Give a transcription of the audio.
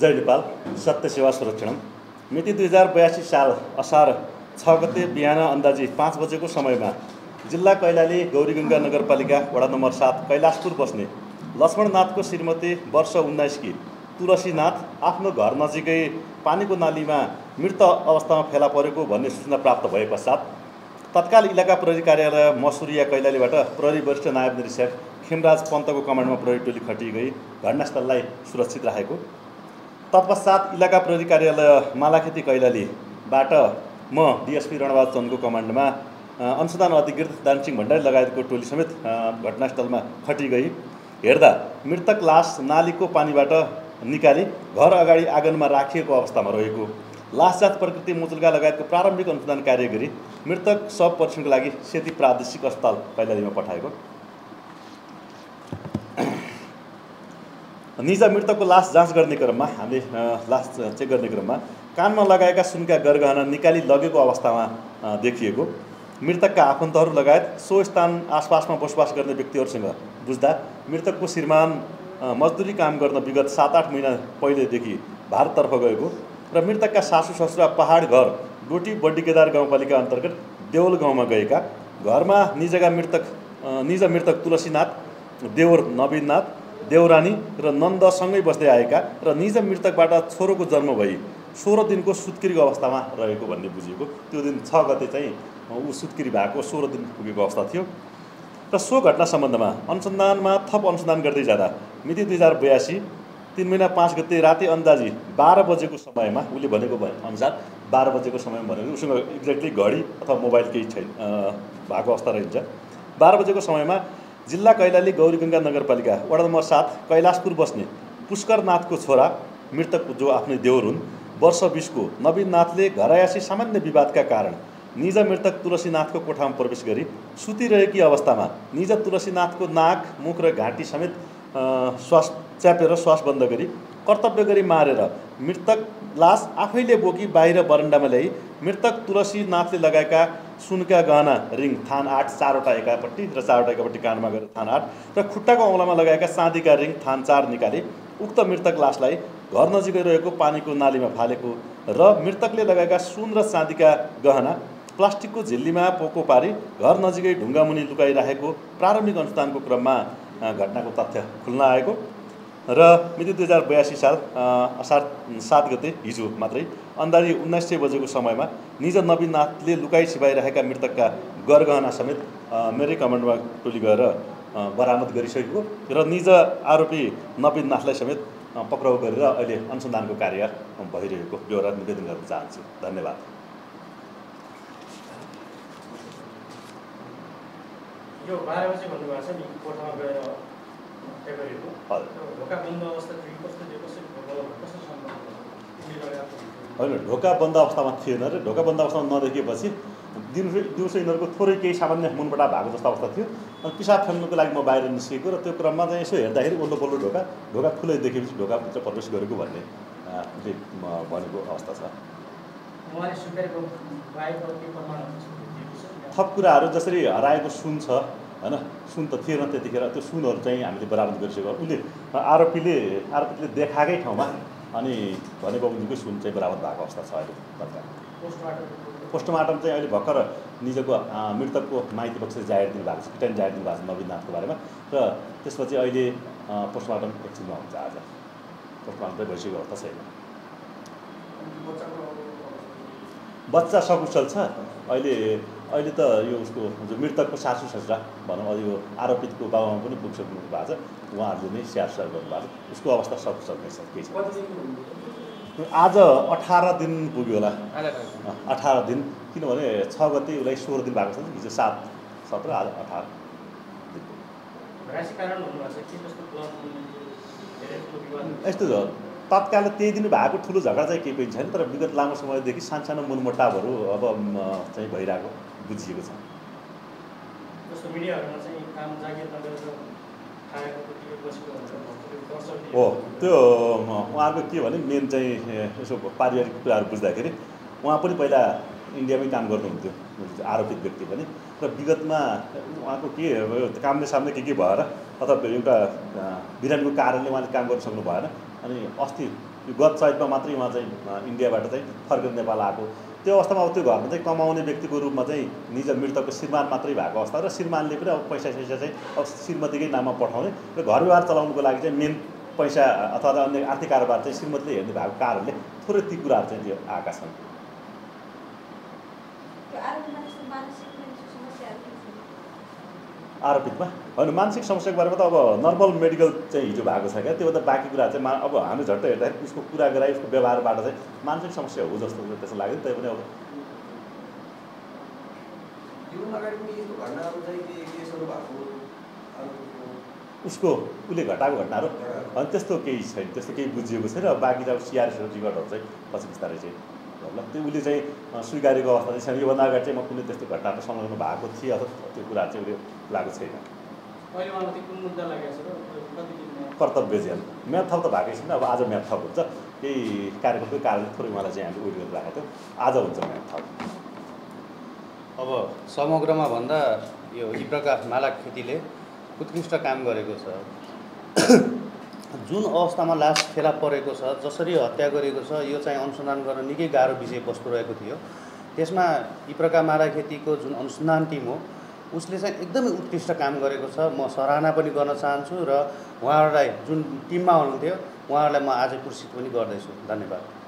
जय नेपाल सत्य सेवा सुरक्षण मिति 2082 साल असार 6 गते बिहान अन्दाजी 5 बजेको समयमा जिल्ला कैलाली गौरीगङ्गा नगरपालिका वडा नम्बर 7 कैलाशपुर बस्ने लक्ष्मणनाथको श्रीमती वर्ष 19 की तुलसीनाथ आफ्नो घर नजिकै पानीको नालीमा मृत अवस्थामा फेला परेको भन्ने सूचना प्राप्त भए पश्चात तत्काल इलाका प्रहरी कार्यालय मसुरिया कैलालीबाट प्रहरी वरिष्ठ नायब निरीक्षक खेमराज पन्तको कमान्डमा प्रहरी टोली खटिई गई घटनास्थललाई सुरक्षित राखेको। तत्पश्चात इलाका प्रहरी कार्यालय मालाखेती कैलालीबाट म डीएसपी रणबहादुर चन्दको कमान्डमा अनुसन्धान अधिकृत दानसिंह भण्डारी लगायतको टोली समेत घटनास्थलमा खटिई गई। हेर्दा मृतक लास नालीको पानीबाट निकाली घर अगाडि आँगनमा राखिएको अवस्थामा रहेको। लास जाँच प्रकृति मुचुल्का लगायतको प्रारम्भिक अनुसन्धान कार्य गरी मृतक शव परीक्षणको लागि सेती प्रादेशिक अस्पताल कैलालीमा पठाएको। निज मृतकको लास जाँच गर्ने क्रममा हामीले लास चेक गर्ने क्रममा कानमा लगाएका सुनका गरगहना निकाली लगेको अवस्थामा देखिएको। मृतकका आफन्तहरू लगायत सो स्थान आसपासमा बसोबास गर्ने व्यक्तिहरूसँग बुझ्दा मृतकको श्रीमान मजदुरी काम गर्न विगत 7-8 महिना पहिलेदेखि भारततर्फ गएको र मृतकका सासू ससुरा पहाड घर डोटी बड्डी केदार गाउँपालिका अन्तर्गत देवल गाउँमा गएका। घरमा निज मृतक तुलसीनाथ, देवर नवीननाथ, देवरानी र नन्दसँगै बस्दै आएका र निज मृतकबाट छोरोको जन्म भई 16 दिनको सुत्केरीको अवस्थामा रहेको भन्ने बुझिएको। त्यो दिन 6 गते चाहिँ ऊ सुत्केरी भएको 16 दिन पुगेको अवस्था थियो र सो घटना सम्बन्धमा अनुसन्धानमा थप अनुसन्धान गर्दै जाँदा मिति 2082 3 महिना 5 गते राति अन्दाजी 12 बजेको समयमा उसले भनेको अनुसार 12 बजेको समयमा भनेको उसँग एक्ज्याक्टली घडी अथवा मोबाइल केही छैन भएको अवस्था रहन्छ। 12 बजेको समयमा जिल्ला कैलाली गौरीगङ्गा नगरपालिका वडा नम्बर 7 कैलाशपुर बस्ने पुष्करनाथको छोरा मृतक जो आफ्नै देवर हुन् वर्ष 20 को नवीननाथले घरयासी सामान्य विवादका कारण निज मृतक तुलसीनाथको कोठामा प्रवेश गरी सुतिरहेकी अवस्थामा निज तुलसीनाथको नाक, मुख र घाँटी समेत श्वास च्यापेर श्वास बन्द गरी कर्तव्य गरी मारेर मृतक लास आफैले बोकी बाहिर बरन्डामा ल्याई मृतक तुलसीनाथले लगाएका सुनका गहना रिङ थान 8 4वटा एकापट्टि र 4वटा एकापट्टि कानमा गएर थान 8 र खुट्टाको औँलामा लगाएका चाँदीका रिङ थान 4 निकाली उक्त मृतक लासलाई घर नजिकै रहेको पानीको नालीमा फालेको र मृतकले लगाएका सुन र चाँदीका गहना प्लास्टिकको झिल्लीमा पोको पारी घर नजिकै ढुङ्गामुनि लुकाइराखेको प्रारम्भिक अनुसन्धानको क्रममा घटनाको तथ्य खुल्न आएको र मिति 2082 साल असार 7 गते हिजो मात्रै अन्दाजी 1900 बजेको समयमा निज नवीननाथले लुकाई छिपाइरहेका मृतकका गरगहना समेत मेरै कमान्डमा टोली गएर बरामद गरिसकेको र निज आरोपी नवीननाथलाई समेत पक्राउ गरेर अहिले अनुसन्धानको कार्य भइरहेको ब्यौरा निवेदन गर्न चाहन्छु। धन्यवाद। यो 12 बजे भन्नुभएको छ नि कोठामा गएर होइन, ढोका बन्द अवस्थामा थिएन र ढोका बन्द अवस्थामा नदेखिएपछि दिउँसो यिनीहरूको थोरै केही सामान्य मुनपटा भएको जस्तो अवस्था थियो। अनि पिसाब फेल्नुको लागि म बाहिर निस्केको र त्यो क्रममा चाहिँ यसो हेर्दाखेरि वल्लो पल्लो ढोका खुलै देखेपछि ढोकाभित्र प्रवेश गरेको भन्ने भनेको अवस्था छ। थप कुराहरू जसरी हराएको सुन छ हैन, सुन त थिएन त्यतिखेर, त्यो सुनहरू चाहिँ हामीले बरामद गरिसक्यो। उसले आरोपीले देखाएकै ठाउँमा अनि भनेको उनीकै सुन चाहिँ बरामद भएको अवस्था छ अहिले तत्काल। पोस्टमार्टम चाहिँ अहिले भर्खर निजको मृतकको माइती पक्षले जाहेर दिनुभएको छ, पिटाइन जाहेर दिनुभएको छ नवीननाथको बारेमा र त्यसपछि अहिले पोस्टमार्टम एकछिनमा हुन्छ। आज पोस्टमार्टम चाहिँ भइसकेको अवस्था छैन। बच्चा सकुशल छ अहिले त यो उसको जो मृतकको सासू ससुरा भनौँ, अब यो आरोपितको बाबामा पनि पुगिसक्नु भएको छ, उहाँहरूले नै स्याहार गर्नुभएको छ। उसको अवस्था सकुशल नै छ, केही छ। आज 18 दिन पुग्यो होला, 18 दिन, किनभने 6 गते उसलाई 16 दिन भएको छ, हिजो 7, 17, आज 18 यस्तो छ। तत्काल त्यही दिन भएको ठुलो झगडा चाहिँ केही पनि छैन, तर विगत लामो समयदेखि सानो मुनमुटावहरू अब चाहिँ भइरहेको बुझिएको छ। हो, त्यो उहाँको के भने मेन चाहिँ यसो पारिवारिक कुराहरू बुझ्दाखेरि उहाँ पनि पहिला इन्डियामै काम गर्नुहुन्थ्यो आरोपित व्यक्ति पनि, र विगतमा उहाँको के कामले सामने के भएर अथवा एउटा बिरामीको कारणले उहाँले काम गर्न सक्नु भएन। अनि अस्ति यो गत चैतमा मात्रै उहाँ चाहिँ इन्डियाबाट चाहिँ फर्केर नेपाल आएको। त्यो अवस्थामा अब त्यो घरमा चाहिँ कमाउने व्यक्तिको रूपमा चाहिँ निज मृतकको श्रीमान मात्रै भएको अवस्था र श्रीमानले पनि अब पैसा चाहिँ अब श्रीमतीकै नाममा पठाउने र घर व्यवहार चलाउनुको लागि चाहिँ मेन पैसा अथवा अन्य आर्थिक कारोबार चाहिँ श्रीमतीले हेर्ने भएको कारणले थोरै ती कुराहरू चाहिँ त्यो आएका छन्। आरोपितमा होइन मानसिक समस्याको बारेमा त अब नर्मल मेडिकल चाहिँ हिजो भएको छ क्या, त्योभन्दा बाँकी कुरा चाहिँ अब हामी झट्ट हेर्दाखेरि उसको कुरा गराइ उसको व्यवहारबाट चाहिँ मानसिक समस्या हो जस्तो त्यस्तो लाग्यो। त्यही पनि अब उसले घटाएको घटनाहरू अनि त्यस्तो केही छैन, त्यस्तो केही बुझिएको छैन। अब बाँकी चाहिँ अब सिआरसी रिकर्डहरू चाहिँ पछि बिस्तारै चाहिँ ल त्यो उसले चाहिँ स्वीकारेको अवस्था चाहिँ छैन। योभन्दा अगाडि चाहिँ म कुनै त्यस्तो घटनाको संलग्न भएको थिएँ अथवा त्यो कुराहरू चाहिँ उसले लागेको छैन। कर्तव्य ज्यान म्याथ थप त भएकै छैन। अब आज म्याथ थप हुन्छ, केही कार्यक्रमको कारणले थोरै उहाँलाई चाहिँ हामीले उयो गरेर राखेको थियो, आज हुन्छ म्याथ थप। अब समग्रमा भन्दा यो प्रकार माला खेतीले उत्कृष्ट काम गरेको छ। जुन अवस्थामा लास फेला परेको छ, जसरी हत्या गरेको छ, यो चाहिँ अनुसन्धान गर्न निकै गाह्रो विषयवस्तु रहेको थियो। त्यसमा यी प्रकार माला खेतीको जुन अनुसन्धान टिम हो उसले चाहिँ एकदमै उत्कृष्ट काम गरेको छ। म सराहना पनि गर्न चाहन्छु र उहाँहरूलाई जुन टिममा हुनुहुन्थ्यो उहाँहरूलाई म आज पुरस्कृत पनि गर्दैछु। धन्यवाद।